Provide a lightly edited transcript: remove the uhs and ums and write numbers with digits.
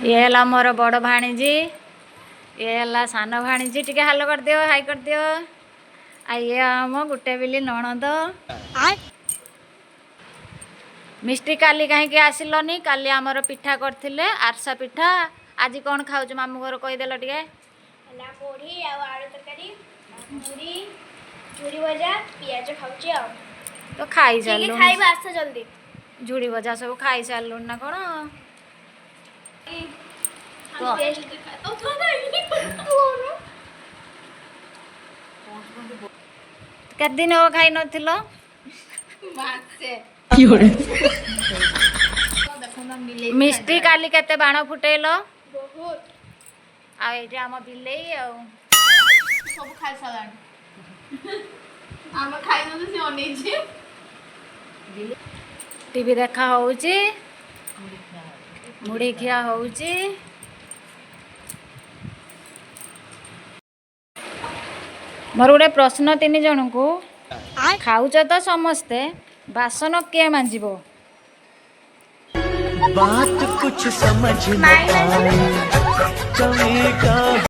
ଇଏ ହେଲା ମୋର ବଡ଼ ଭାଣିଜୀ, ଇଏ ହେଲା ସାନ ଭାଣିଜୀ। ଟିକେ ହାଲୋ କରିଦିଅ, ହାଇ କରିଦିଅ। ଆଉ ଇଏ ଆମ ଗୋଟେ ବିଲି ନଣନ୍ଦ। ମିଷ୍ଟି, କାଲି କାହିଁକି ଆସିଲନି? କାଲି ଆମର ପିଠା କରିଥିଲେ, ଆରସା ପିଠା। ଆଜି କ'ଣ ଖାଉଛୁ ମାମୁଁ ଘର, କହିଦେଲ ଟିକେ। ହେଲା ମୁଢ଼ି ଆଉ ଆଳୁ ତରକାରୀ, ପୁରୀ, ଝୁଡ଼ି ଭଜା, ପିଆଜ ଖାଉଛି ଆଉ। ତ ଖାଇସାରିଲୁଣି। ଖାଇବା ଆସ ଜଲ୍ଦି। ଝୁଡ଼ି ଭଜା ସବୁ ଖାଇସାରିଲୁଣି ନା କ'ଣ? କୁହ। କେତେ ଦିନ ହବ ଖାଇନଥିଲ? ମାସେ। ମିଷ୍ଟି, କାଲି କେତେ ବାଣ ଫୁଟେଇଲ? ବହୁତ। ଆଉ ଏଇଠି ଆମ ବିଲେଇ ଆଉ। ସବୁ ଖାଇ ସାରିଲାଣି। ଆମେ ଖାଇନୁ, ସେ ଅନେଇଛି। ଟିଭି ଦେଖା ହଉଛି, ମୁଢ଼ି ଖିଆ ହଉଛି। ମୋର ଗୋଟେ ପ୍ରଶ୍ନ ତିନି ଜଣଙ୍କୁ, ଖାଉଛ ତ ସମସ୍ତେ, ବାସନ କିଏ ମାଜିବ? बात कुछ समझ न आई चमेटा।